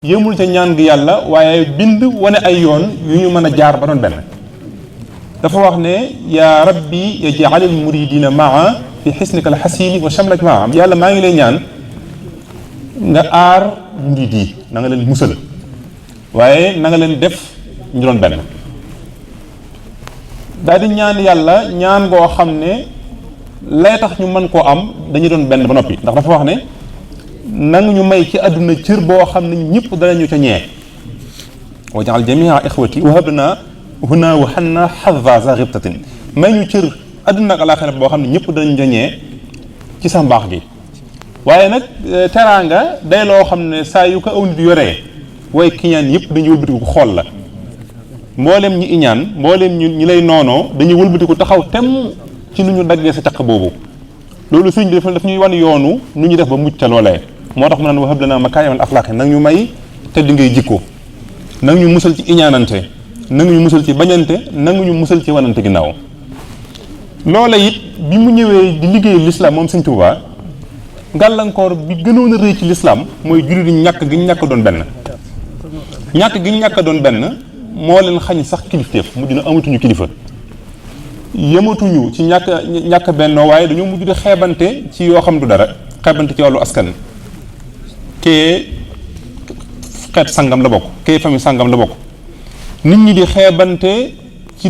yëmul ca ñaan gi yàlla waaye bind wane ay yoon yu ñu mën a jaar ba doon benn. dafa wax ne yaa rabbi yaj'alil muridina maa fi xisnika al xasini wa shamlak maa am yàlla maa ngi lay ñaan nga aar murid yi na nga leen musal waaye na nga leen def ñu doon benn. daal di ñaan yàlla ñaan goo xam ne lay tax ñu mën koo am dañu doon benn ba noppi ndax dafa wax ne nang ñu may ci àdduna cër boo xam ne ñëpp danañu ca ñee wajaal jamia ixwati wahabna huna wa xanna xadva za xibtatin may ñu cër àdduna ak alaxira boo xam ne ñëpp danañu ca ñee ci sa mbaax gi. waaye nag teraanga day loo xam ne saa yu ko aw nit yoree way kiñaan yëpp dañuy wëlbatiku xool la mboolem ñi iñaan mboolem ñi lay noonoo dañuy wëlbatiku taxaw temm ci nu ñu daggee sa caq boobu. loolu sëñ bi daf ñuy wan yoonu nu ñu def ba mucc ca loolee moo tax mu naan wahab lanaa makaarimal axlaaq nag ñu may tedd ngay jikko nag ñu musal ci iñaanante nag ñu musal ci bañante nag ñu musal ci wanante ginnaaw. loola it bi mu ñëwee di liggéey lislaam moom sëñ Tuubaa gàllankoor bi gënoon a rëy ci lislaam mooy jullit yi ñàkk gi ñu ñàkk doon benn. ñàkk gi ñu ñàkk doon benn moo leen xañ sax kilifteef mujj na amatuñu kilifa. yëmatuñu ci ñàkk bennoo waaye dañoo mujj di xeebante ci yoo xam du dara xeebante ci wàllu askan. kee xeet sangam la bokk kee famille sangam la bokk nit ñi di xeebante ci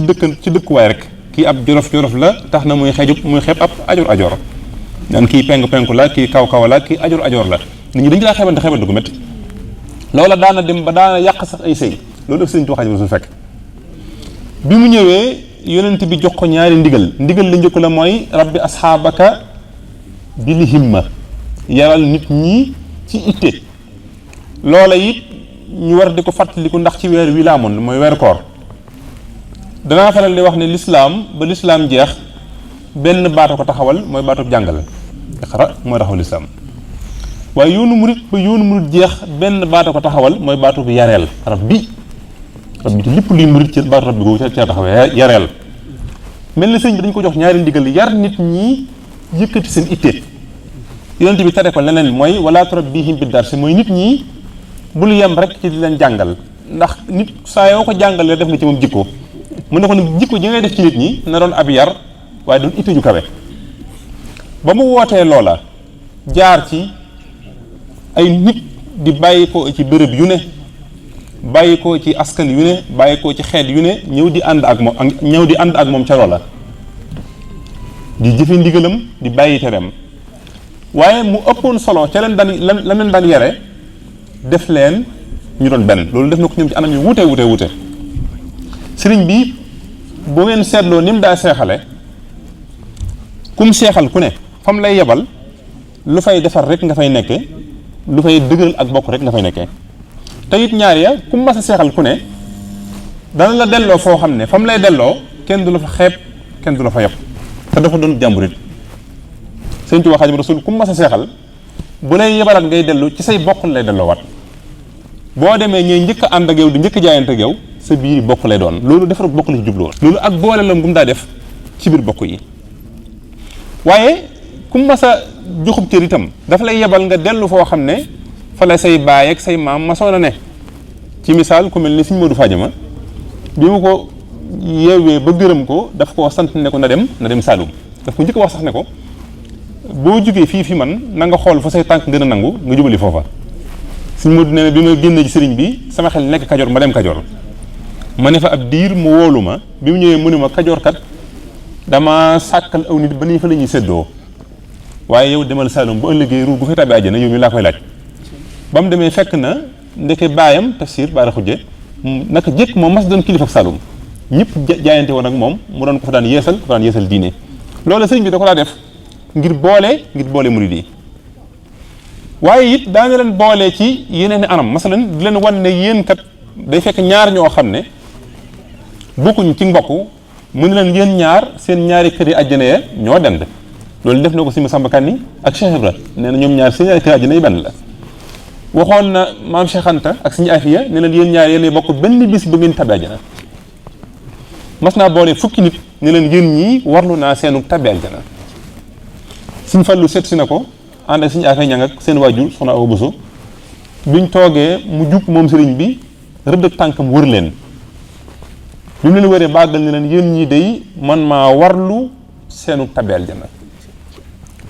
dëkkuwaay rek kii ab jorof la tax na muy xeeb ab ajoor naan kii penku la kii kaw la kii ajoor la nit ñi dañu daa xeebante gu métti. loola daana dem ba daana yàq sax ay sëy loolu def sëñ Tuubaa Xaadimu Rasuul fekk bi mu ñëwee yonent bi jox ko ñaari ndigal la njëkk la mooy rabbi asxaabaka bil himma yaral nit ñi ci itte. loola it ñu war di ko fàttaliku ndax ci weer wi laa amoon mooy weeru koor danaa faral di wax ne lislaam ba lislaam jeex benn baata ko taxawal mooy baatu jàngal iqra mooy taxawal lislaam waaye yoonu murit jeex benn baata ko taxawal mooy baatu bi yareel rabbi te lépp luy murit ci baatu rabbi googu ca taxawal yareel mel na sëñ bi dañ ko jox ñaari ndigal yar nit ñi yëkkati seen itte. yonent bi tere ko leneen mooy wala turabbihim bi darsi mooy nit ñi bul yem rek ci di leen jàngal ndax nit saa yoo ko jàngalee def nga ci moom jikko mu ne ko nag jikko ji ngay def ci nit ñi na doon ab yar waaye doon itte ju kawe. ba mu wootee loola jaar ci ay nit di bàyyi ko ci bërëb yu ne bàyyi ko ci askan yu ne bàyyi ko ci xeet yu ne ñëw di ànd ak moom ca loola di jëfe ndigalam di bàyyi tereem. waaye mu ëppoon solo ca leen daan yare def leen ñu doon benn loolu def na ko ñoom ci anam yu wute sëriñ bi boo ngeen seetloo ni mu daa seexale kum seexal ku ne fam lay yebal lu fay defar rek nga fay nekke lu fay dëgëral ak bokk rek nga fay nekke te it ñaar ya kum mas a seexal ku ne dana la delloo foo xam ne fam lay delloo kenn du la fa xeeb kenn du la fa yeb te dafa doon jàmburit. Sëñ Tuubaa Xaadimu Rasuul ku mas a seexal bu lay yebalaat ngay dellu ci say bokk lay delloowaat boo demee ñooy njëkk a ànd ak yow di njëkk a jaayante ak yow sa biir bokk lay doon loolu defar bokk la ci jubluwoon. loolu ak boole la gum daa def ci biir bokk yi waaye ku mas a joxub cër itam dafa lay yebal nga dellu foo xam ne fa la say baay ak say maam masoon a ne ci misaal ku mel ni Sëñ Moodu Fajama bi mu ko yeewee ba gërëm ko daf koo sant ne ko na dem Saalum daf ko njëkk a wax sax ne ko. boo jógee fii man na nga xool fa say tànk gën a nangu nga jubali foofa suñ ma nee bi ma génnee ci sëriñ bi sama xel nekk Kajoor ma dem Kajoor ma ne fa ab diir mu woolu ma bi mu ñëwee mu ne ma Kajoor kat dama sàkkal aw nit ba nii fa la ñuy séddoo waaye yow demal Saalum bu ëllëgee ruur gu fay tàbbi àjjana yow mi laa koy laaj. ba mu demee fekk na ndeke baayam tafsir baara xujje naka jëkk moom mas doon kilifa Saalum ñëpp jaayante woon ak moom mu doon ko fa daan yeesal diine loolu sëriñ bi da ko daa def. ngir boole murid yi waaye it daana leen boole ci yeneen i anam masalan di leen wan ne yéen kat day fekk ñaar ñoo xam ne bokkuñ ci mbokk mu ne leen yéen ñaar seen ñaari kër yi àjjana ya ñoo dend loolu def na ko si Masamba Kanni ak Cheikh Ibra nee na ñoom ñaar seen ñaari kër yi àjjana yi benn la. waxoon na maam Cheikh Anta ak suñu Afiya ne leen yéen ñaar yéen bokk benn bis ba ngeen tabbi àjjana mas naa boole fukki nit ne leen yéen ñii warlu naa seenu tabbi àjjana. Sëñ Fallu seet si na ko ànd ak suñu affaire ñang ak seen waajur soxna Awa Bousso biñ toogee mu jug moom sëriñ bi rëdd ak tànkam wër leen bi mu leen wëree bàggal ni leen yéen ñii day man maa warlu seenu tabbi aljanna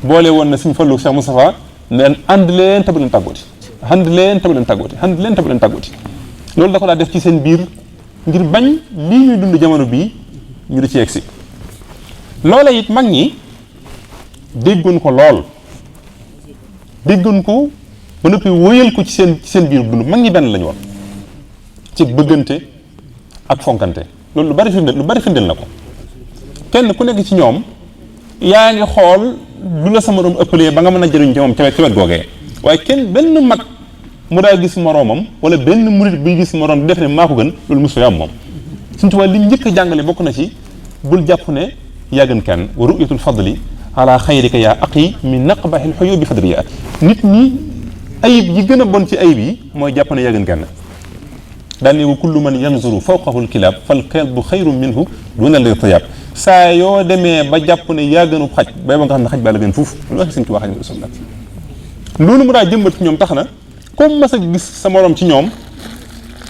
boole woon na suñ fallu Cheikh Moustapha ne leen ànd leen tabu leen tàggooti ànd leen tabu leen tàggooti ànd leen tabu leen tàggooti loolu da ko daa def ci seen biir ngir bañ lii ñuy dund jamono bii ñu di ci egsi loola it mag ñi déggoon ko lool déggoon ko ba noppi wóyal ko ci seen biir dund mag ñi benn lañu woon ci bëggante ak fonkante loolu lu bari firndeel na ko kenn ku nekk ci ñoom yaa ngi xool lu la sa moroom ëppalee ba nga mën a jëriñ ci moom ca wet googee waaye kenn benn mag mu daa gis moroomam wala benn murit buy gis moroom di def ne maa ko gën loolu mosu am moom suñu tubaab li njëkk a jàngale bokk na ci bul jàpp ne yaa gën kenn wa ru'yatul fadli ala xayrika yaa aqi min naqbahil xuyubi fadriya nit ñi ayib yi gën a bon ci ayib yi mooy jàpp ne yaa gën kenn daal ne wa kullu man yanzuru fawqahu lkilaab fal kalbu xayru minhu duna lirtiyaab saa yoo demee ba jàpp ne yaa gënu xaj bay ba nga xam ne xaj baa la gën fuuf lu wax Sëñ Tuubaa xaj rasul loolu mu daa jëmbat ci ñoom tax na comme mas a gis sa morom ci ñoom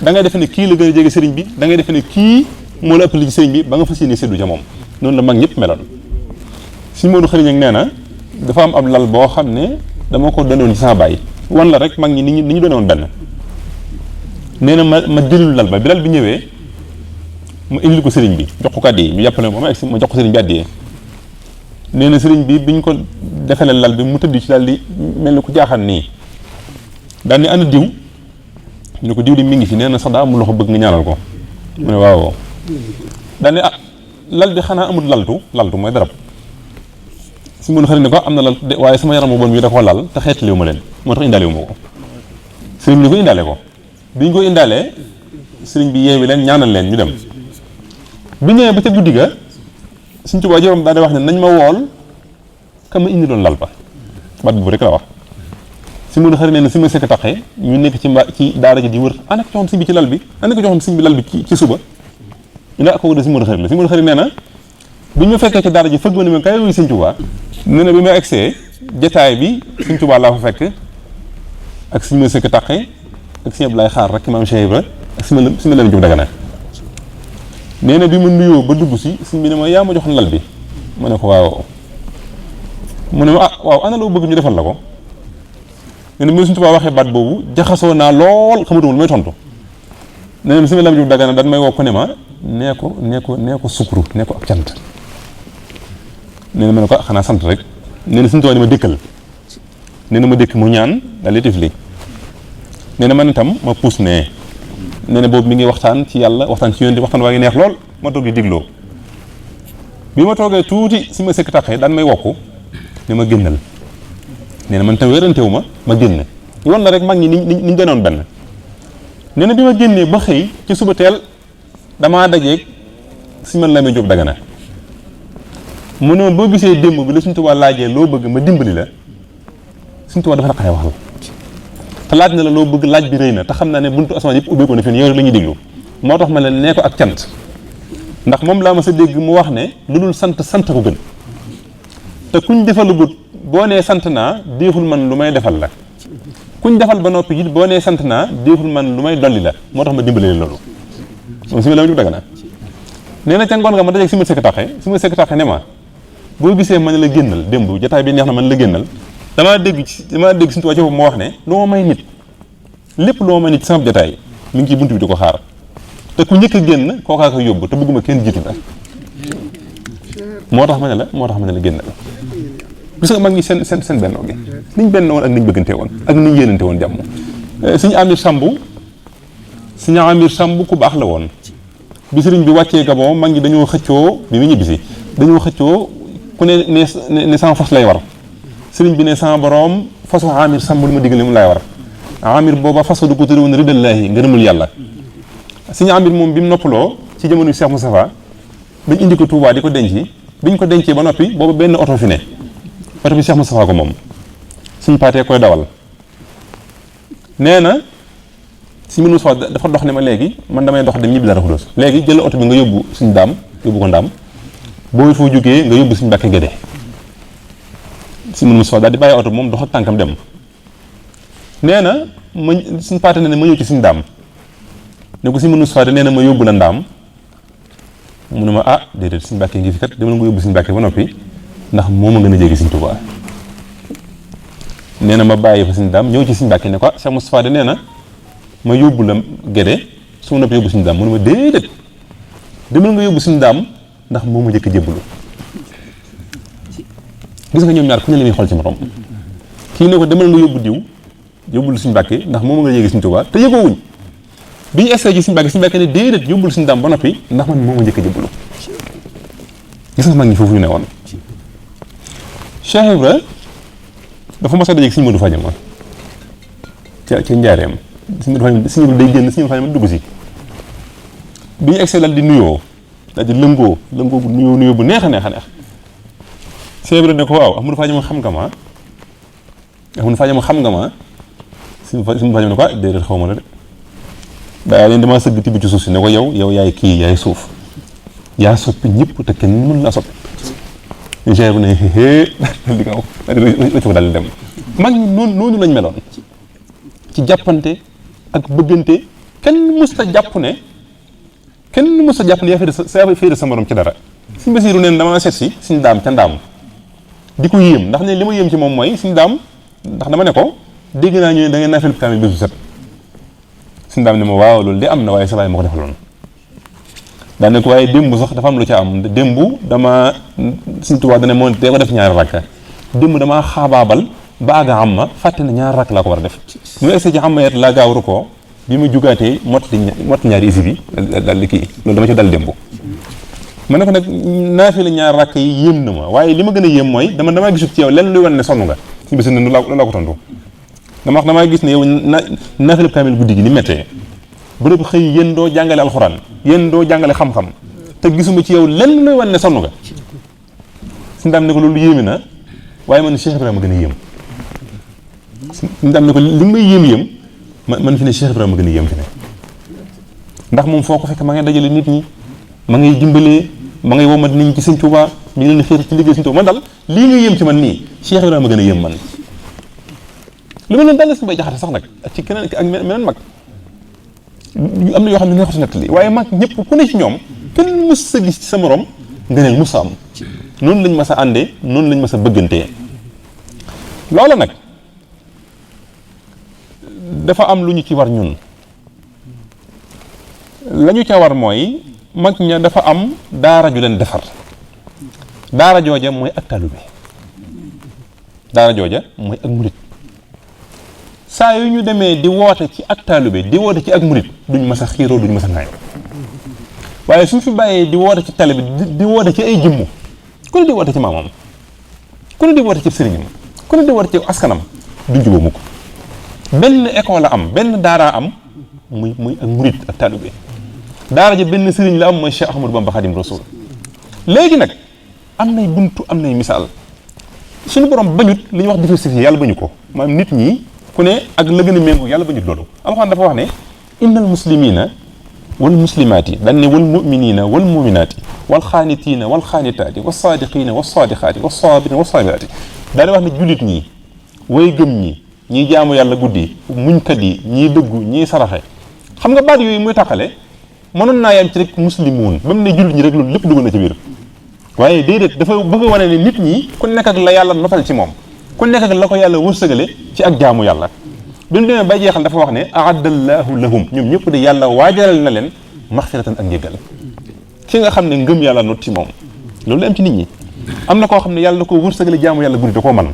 da ngay defe ne kii la gën a jege sëriñ bi da ngay defe ne kii moo la ëpp li ci sëriñ bi ba nga fas yéene séddu ca moom noonu la mag ñëpp meloon Sëñ Moodu Xari Ñaŋ nee na dafa am ab lal boo xam ne dama ko donoon ci sama baay wan la rek mag ñi ni ñu donewoon benn nee na ma jëlul lal ba bi lal bi ñëwee ma indil ko sëriñ bi jox ko kàddu yi ñu jàppale ma ma jox ko sëriñ bi àddiyee nee na sëriñ bi biñ ko defalee lal bi mu tëdd ci daal di mel ni ku jaaxaan nii daal ni ana diw ñu ne ko diw di mi ngi fi nee na sax daa amul loxo bëgg nga ñaanal ko mu ne waaw daal ni lal bi xanaa amul laltu mooy darab si mun xarit ne ko am na lal waaye sama yaram bu bon bi da koo lal te xeetaliwu ma leen moo tax indaale wu ma ko sëriñ bi ni ko indaale ko biñ ko indaalee sëriñ bi yeewi leen ñaanal leen ñu dem bi ñëwee ba ca guddi ga Sëñ Tuubaa jorom daal di wax ne nañ ma wool ka ma indi doon lal ba bat bu rek la wax si mun xarit nee na si ma sekk taxee ñu nekk ci daara ji di wër ana ko joxoon sëñ bi ci lal bi ana ko joxoon sëñ bi lal bi ci suba ñu ne kooku de si mun xarit la si mun xarit nee na bi ñu fekkee ci daara ji fëgg ma ne ma kay wuyu Sëñ Tuubaa nee na bi ma egsee jataay bi Sëñ Tuubaa laa fa fekk ak si ma sekk taxee ak sëñ Ablaay Xaar rek maam Cheikh Ibra ak si ma Lamin Jóob Dagana nee na bi ma nuyoo ba dugg si sëñ bi ne ma yaa ma joxoon lal bi ma ne ko waaw mu ne ma waaw ana loo bëgg ñu defal la ko nee na bi Sëñ Tuubaa waxee baat boobu jaxasoo naa lool xamatuma lu may tontu nee na sëñ Lamin Jóob Dagana dañ may woo ko ne ma nee ko sukru nee ko ak cant nee na ma ne ko xanaa sant rek nee na Sëñ Tuubaa ni ma dëkkal nee na ma dëkk mu ñaan daal di tifli nee na man itam ma puus nee na boobu mi ngi waxtaan ci yàlla waxtaan ci yonent waxtaan waa ngi neex lool ma toog di digloo bi ma toogee tuuti si ma sëkk taxee daan may wokku ne ma génnal nee na man tam wérantewu ma génn yoon la rek mag ñi niñ danoon benn nee na bi ma génnee ba xëy ci suba teel damaa dajeeg si man Lamin Jóob Dagana mu ne boo gisee démb bi la Sëñ Tuubaa laajee loo bëgg ma dimbali la Sëñ Tuubaa dafa naqaree waxal te laaj na la loo bëgg laaj bi rëy na te xam naa ne buntu asamaan yëpp ubbeeku na fi yow rek la ñuy déglu moo tax ma leen nee ko ak cant ndax moom laa ma sa dégg mu wax ne lu dul sant ko gën te kuñ defalugut boo nee sant naa déexul man lu may defal la kuñ defal ba noppi it boo nee sant naa déexul man lu may dolli la moo tax ma dimbale loolu moom si ma la ma jub daga na nee na ca ngoon nga ma dajeeg si ma sekk taxe ne ma boo gisee ma ne la génnal démb jotaay bi neex na man la génnal damaa dégg Sëñ Tuubaa ci foofu moo wax ne lu ma may nit lépp lu ma may nit ci sama jotaay mi ngi ciy buntu bi di ko xaar te ku njëkk a génn kookaa ko yóbbu te bëgguma kenn jiitu la moo tax ma ne la génn la gis nga mag ñi seen bennoo gi niñ bennoo woon ak niñ bëggante woon ak niñ yéenante woon jàmm Sëñ Amir Samb ku baax la woon bi sëriñ bi wàccee Gabon mag ñi dañoo xëccoo bi mu ñibbisi dañoo xëccoo ku ne sama fas lay war sëriñ bi ne sama borom fasu Amir Samb lu ma digal mu lay war Amir booba fasu du ko tudde woon ridallaahi ngërëmul yàlla Sëñ Amir moom bi mu noppaloo ci jamono Cheikh Moustapha bañ indi ko Touba di ko denc biñ ko dencee ba noppi booba benn oto fi ne oto bi Cheikh Moustapha ko moom suñ paatee koy dawal nee na si munu soo dafa dox ne ma léegi man damay dox dem ñibbi Daaru Xudoos léegi jël oto bi nga yóbbu suñ daam yóbbu ko ndaam boo foo jógee nga yóbbu suñ Mbàkke Gédé si munu soo daal di bàyyi oto bi moom dox ak tànkam dem nee na ma suñu paate ne ma ñëw ci suñu daam ne ko si mënu Moustapha nee na ma yóbbu la ndaam mu ne ma ah déedéet suñu Mbàkke ngi fi kat dama nga yóbbu suñu Mbàkke ba noppi ndax moo ma gën a jege suñu Tuubaa nee na ma bàyyi fa suñu daam ñëw ci suñu Mbàkke ne ko ah Cheikh Moustapha de nee na ma yóbbu la Gédé su ma noppi yóbbu suñu daam mu ne ma déedéet demal nga yóbbu suñu daam ndax moo ma njëkk a jébbalu gis nga ñoom ñaar ku ne la muy xool ci morom kii ne ko demal nga yóbbu diw yóbbul suñu Mbàkke ndax moo ma nga yéegi suñu Tuubaa te yëgoowuñ bi ñu essayé ci suñu Mbàkke ne déedéet yóbbul suñu daam ba noppi ndax man moo ma njëkk a jébbalu gis nga mag ñi foofu ñu ne woon Cheikh Ibra dafa mos a dajeeg Sëñ Modou Fadiama ca njaareem Sëñ Modou Fadiama Sëñ Ibra day génn Sëñ Modou Fadiama dugg si bi ñu egsee dal di nuyoo daal di lëngoo bu nuyoo bu neex a neex a neex Cheikh Ibra ne ko waaw Amadou Fadiama xam nga ma Amadou Fadiama xam nga ma Sëñ Fadiama ne ko ah déedéet xaw ma la de daa leen damaa sëgg tibb ci suuf si ne ko yow yaay kii yaay suuf yaa soppi ñëpp te kenn mën la soppi Cheikh Ibra ne li nga wax ko dal dem mag ñi noonu lañ meloon ci jàppante ak bëggante kenn mës ta jàpp ne yaa féete sa morom ci dara Sëñ Basiiru neen dama seet si Sëñ Daam ca Ndaam di ko yéem ndax ne li ma yéem ci moom mooy Sëñ Daam ndax dama ne ko dégg naa ñu ne da ngeen naafil kaamil bés bu set Sëñ Daam ne ma waaw loolu de am na waaye sa baay moo ko defaloon daa ne ko waaye démb sax dafa am lu ca am démb dama Sëñ Tuubaa dane moo dee ko def ñaari rakka démb damaa xaabaabal ba àgg am ma fàtte na ñaari rakk laa ko war a def mu egsi ci xam ma yet laa gaawru ko bi ma jugaatee mot ñaari isi bi dal di kii loolu dama ci dal démb ma ne ko nag naafila ñaari rakk yi yéem na ma waaye li ma gën a yéem mooy damaa gisut ci yow lenn luy wan ne sonn nga suñu bés ne loolu laa ko tontu dama wax damaa gis ne yow naafila kaamil guddi gi ni méttee bërëb xëy yéen doo jàngale alxuraan yéen doo jàngale xam-xam te gisuma ci yow lenn luy wan ne sonn nga suñu daam ne ko loolu yéeme na waaye man Cheikh Ibrahima gën a yéem suñu daam ne ko li may yéem man fi ne Cheikh Ibrahima gën a yéem fi ne ndax moom foo ko fekk ma ngay dajale nit ñi ma ngay dimbalee ma ngay womat nit ñi ci Sëñ Tuubaa mi ngi leen di féete ci liggéey Sëñ Tuubaa man daal lii nga yéem ci man nii Cheikh Ibrahima gën a yéem man li ma leen daal suñu bay jaxate sax nag ak ci keneen ak meneen mag am na yoo xam ne neexu si nettali waaye mag ñëpp ku ne ci ñoom kenn mës sa gis ci sa morom nga ne mës a am noonu lañ mas a àndee noonu lañ mas a bëggantee loola nag dafa am lu ñu ci war ñun la ñu ca war mooy mag ña dafa am daara ju leen defar daara jooja mooy ak taalibe daara jooja mooy ak murit saa yu ñu demee di woote ci ak taalibe di woote ci ak murit duñ mas a xiiroo duñ mas a ŋaayoo waaye suñ fi bàyyee di woote ci taalibe di woote ci ay jëmmu ku ne di woote ci maamam ku ne di woote ci sëriñam ku ne di woote ci askanam duñ jubóo mukk benn école la am benn daaraa am muy ak murit ak taalibe daara ja benn sëriñ la am mooy Cheikh Ahmadou Bamba Khadim Rasoul léegi nag am nay buntu am nay misaal suñu borom bañut li ñuy wax diversifié yàlla bañu ko maanaam nit ñi ku ne ak la gën a méngoo yàlla bañut loolu alxuraan dafa wax ne innal muslimina wal muslimaati dañ ne wal muminina wal muminaati wal xaanitiina wal xaanitaati was saadiqiina was saadiqaati was saabiriina was saabiraati daal di wax ne jullit ñi way gëm ñi ñii jaamu yàlla guddi muñkat yi ñii dëggu ñii saraxe xam nga baat yooyu muy tàqale mënoon naa yam ci rek muslimuun ba mu ne jullit ñi rek loolu lépp dugal na ci biir waaye déedéet dafa bëgg a wane ne nit ñi ku nekk ak la yàlla notal ci moom ku nekk ak la ko yàlla wërsëgale ci ak jaamu yàlla bi mu demee bay jeexal dafa wax ne ahaddallahu lahum ñoom ñëpp de yàlla waajalal na leen maxfiratan ak njëggal ki nga xam ne ngëm yàlla not ci moom loolu am ci nit ñi am na koo xam ne yàlla da koo wërsëgale jaamu yàlla guddi da koo man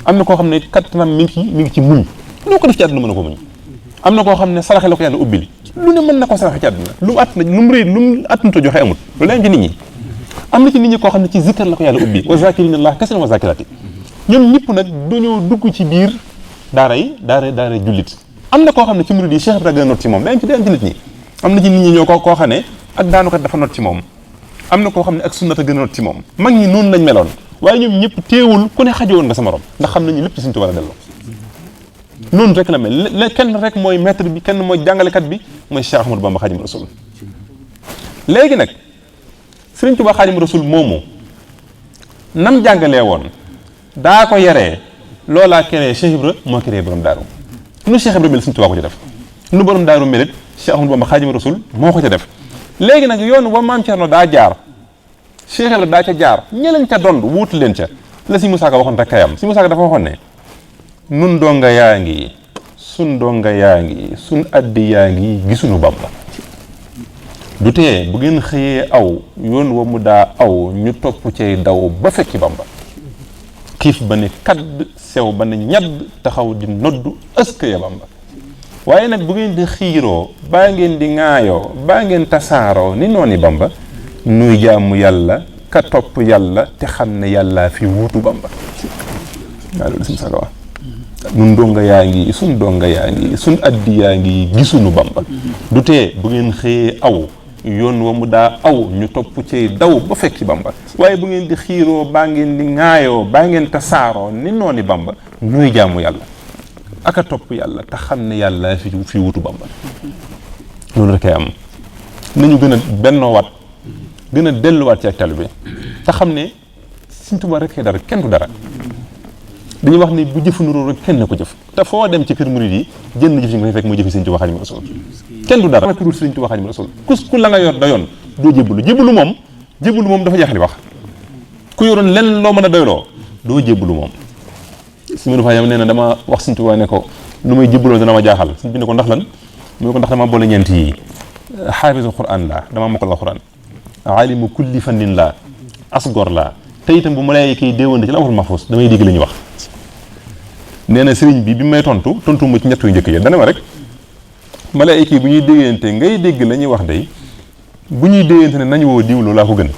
am na koo xam ne kattanam mi ngi ci muñ loo ko def ci àdduna mën na ko muñ am na koo xam ne saraxe la ko yàlla ubbil lu ne mën na ko saraxe ci àdduna lu mu at na lu mu réy lu mu attunta joxe amut loolu am ci nit ñi am na ci nit ñi koo xam ne ci zikkar la ko yàlla ubbi wa zakirina allah kasiran wa zakirati ñoom ñëpp nag dañoo dugg ci biir daara jullit am na koo xam ne ci murid yi Cheikh Ibrahima gën a not ci moom day am ci nit ñi am na ci nit ñi ñoo koo xam ne ak daanukat dafa not ci moom am na koo xam ne ak sunnata gën a not ci moom mag ñi noonu lañ meloon waaye ñoom ñëpp teewul ku ne xajowoon nga sa morom ndax xam nañu lépp ci Sëñ Tuubaa la delloo noonu rek la mel kenn rek mooy maître bi kenn mooy jàngalekat bi mooy Cheikh Ahmadou Bamba Khadim Rasoul léegi nag Sëriñ Tuubaa Khadim Rasoul moomu nam jàngalee woon daa ko yaree loolaa créé Cheikh Ibra moo créé borom daaru nu Cheikh Ibrahima mel Sëñ Tuubaa ko ci def nu borom daaru melit Cheikh Ahmadou Bamba Xaadimu Rasuul moo ko ca def léegi nag yoon wa Maam Cerno daa jaar Cheikh Ibrahima daa ca jaar ñeleen ca dond wuutu leen ca la si Musaa Ka waxoon rek kay am si Musaa Ka dafa waxoon ne nun donga yaa ngi sun donga yaa ngi sun addi yaa ngi gisuñu Bamba du tee bu ngeen xëyee aw yoon wa mu daa aw ñu topp cay daw ba fekki Bamba xiif ba ne kadd sew ba ne ñadd taxaw di noddu ëska ya Bamba waaye nag bu ngeen di xiiroo baa ngeen di ŋaayoo baa ngeen tasaaroo ni nooni Bamba nuy jaamu yàlla ka topp yàlla te xam ne yàllaa fi wuutu Bamba waaw loolu sim saga wax nun donga yaa ngi sun donga yaa ngi sun addi yaa ngi gisuñu Bamba du tee bu ngeen xëyee aw yoon wa mu daa aw ñu topp ci daw ba fekki Bamba waaye bu ngeen di xiiroo baa ngeen di ŋaayoo baa ngeen tasaaroo ni nooni Bamba nuy jaamu yàlla aka topp yàlla te xam ne yàlla fi wutu Bamba loolu rekk am nañu gën a bennoowaat gën a delluwaat ci ak taalibe bi te xam ne Sëñ Tuubaa rekk dara kenn du dara dañuy wax ni bu jëfu nuroo rek kenn na ko jëf te foo dem ci kër murid yi jënd jëf yi nga fay fekk muy jëfi Sëñ Tuubaa Xaadimu Rasuul kenn du dara ku dul Sëñ Tuubaa Xaadimu Rasuul ku la nga yor da yoon doo jébbalu moom dafa jeexali wax ku yoroon lenn loo mën a doyloo doo jébbalu moom si mu dafa yam nee na dama wax Sëñ Tuubaa ne ko lu may jébbaloo dana ma jaaxal Sëñ bi ne ko ndax lan mu ne ko ndax dama boole ñeent yi xaafisu Qur'aan laa dama mokkal Alxuraan alimu kulli fannin laa asgor laa te itam bu malaayika yi déewante ci lawhul mahfuus damay dégg li ñuy wax nee na sëriñ bi may tontu ma ci ñett yu njëkk yi dana ma rek malaayika yi bu ñuy déggante ngay dégg la ñuy wax day bu ñuy déggante ne nañu woo diwlu laa ko gën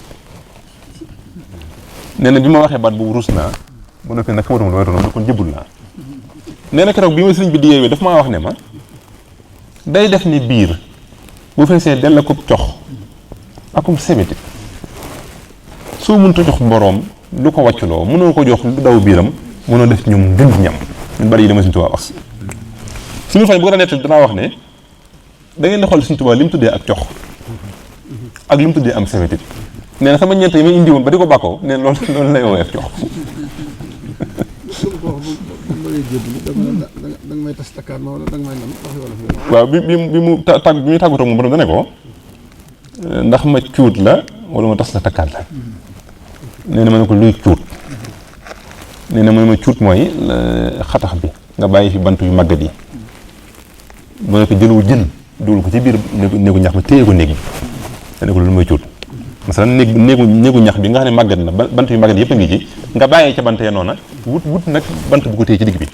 nee na bi ma waxee baat boobu rus naa bu nekkee nag xamatuma lu may doon kon jëbbul naa nee na keroog bi ma sëriñ bi di yeewee daf maa wax ne ma day def ni biir bu feesee dell ko cox akum sebeti soo mënta jox boroom lu ko wàcculoo mënoo ko jox lu daw biiram mënoo def ñoom gën ñam ñun bari yi dama Sëñ Tuubaa wax suñu fan bu ko nettali danaa wax ne da ngeen di xool Sëñ Tuubaa li mu tuddee ak cox ak li mu tuddee am sewetit nee na sama ñeent yi ma indi woon ba di ko bàkkoo nee na loolu lay woowee ak cox waaw bi muy tàggatoo moom borom dane ko ndax ma cuut la wala ma tas la takkaat la nee na ma ne ko luy cuut nee na ma cuut mooy xatax bi nga bàyyi fi bant yu màggat yi mu ne ko jëlwu jën dugal ko ci biir néegu ñax bi téye ko néeg bi da ne ko loolu mooy cuut masalan néegu ñax bi nga xam ne màggat na bant yu màggat yëpp a ngi ci nga bàyyee ca bant ya noona wut nag bant bu ko téye ci digg bi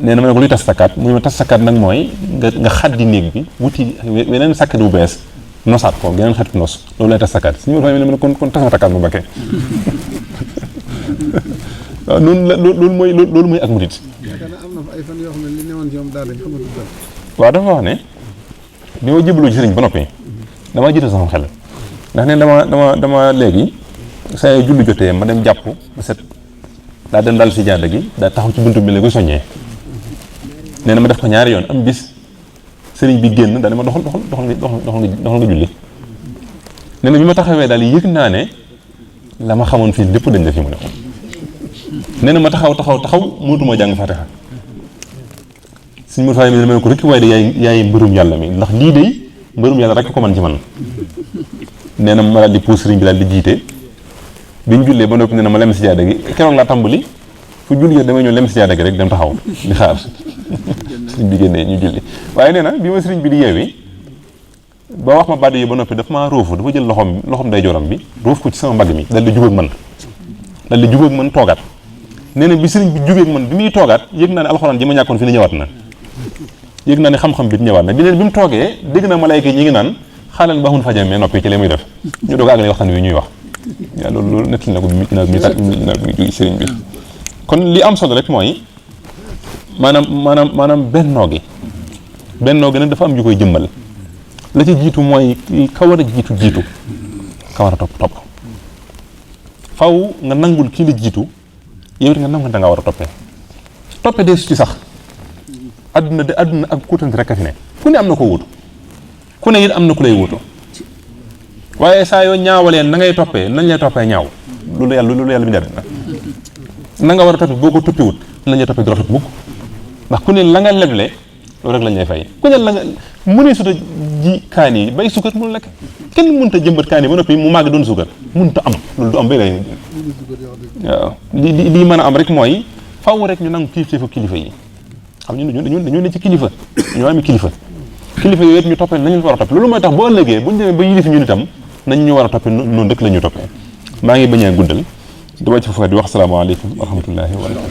nee na ma ne ko luy tas takkaat mu ne ma tas takkaat nag mooy nga xaddi néeg bi wuti weneen sàkkat bu bees nosaat ko geneen xeetu nos loolu lay tas takkaat suñu ma ne kon tas na takkaat mu bakkee waaw loolu mooy ak murit. yaakaar naa am na fa ay fan yoo xam ne li newoon ci moom daal lañ xamatu dara. waaw dafa wax ne bi ma jébbaloo ci sëriñ ba noppi damaa jiital sama xel ndax ne dama léegi saa yu julli jotee ma dem jàpp ba set daa dem daal si jaada gi daa taxaw ci buntu bi la koy soññee nee na ma def ko ñaari yoon am bis sëriñ bi génn daal ma doxal nga julli nee na bi ma taxawee daal yëg naa ne la ma xamoon fii lépp dañ la fi mu ne ko nee na ma taxaw mënatuma jàng Faatiha suñ mo fay mi ne ko rek waaye de yaay mbërum yàlla mi ndax lii de mbërum yàlla rek ko man ci man nee na ma daal di puus sëriñ bi daal di jiite bi ñu jullee ba noppi nee na ma lem si jaada gi keroog laa tàmbali fu julli jot damay ñëw lem si jaada gi rek dem taxaw di xaar sëriñ bi génnee ñu julli waaye nee na bi ma sëriñ bi di yeewi ba wax ma baat yi ba noppi daf maa róofu dafa jël loxom ndeyjooram bi róof ko ci sama mbagg mi dal di jubóog man toogaat nee na bi sëriñ bi jubóog man bi muy toogaat yëg naa ne alxuraan ji ma ñàkkoon fi ne ñëwaat na yëg naa ne xam-xam bi ñëwaat na bi mu toogee dégg naa malaayka yi ñi ngi naan xaalal baaxun fajam mais noppi ci lay muy def ñu doog a àggale waxtaan wi ñuy wax waaw loolu nettali na ko bi jógi sëriñ bi kon li am solo rek mooy maanaam bennoo gi nag dafa am yu koy jëmmal la ci jiitu mooy ka war a jiitu ka war a topp faw nga nangul kii la jiitu yow it nga nangu da nga war a toppee dee su ci sax adduna ak kuutante rek a fi ne ku ne am na ko wutu ku ne it am na ku lay wutu waaye saa yoo ñaawalee na ngay toppee nañ lay toppee ñaaw loolu yàlla bi njariñ na nga war a toppee boo ko toppiwut nañ lay toppee du rafet mukk ndax ku ne la nga leble loolu rek lañ lay fay ku ne la nga mënee suta ji kaan yi bay suukar mënu lekk kenn mënut a jëmbat kaan yi ba noppi mu màgg doon suukar mënut a am loolu du am bay lay waaw lii mën a am rek mooy faw rek ñu nangu kilifteefu kilifa yi xam dañu ne ci kilifa ñoo ami kilifa yooyu ñu toppee nañu war a toppee loolu mooy tax boo ëllëgee bu ñu demee ba yilif ñun itam nañ ñu war a toppee noonu rek la ñu toppee maa ngi bañ a guddal di wàcc foofu di wax salaamaaleykum wa rahmatullahi wa barakatuh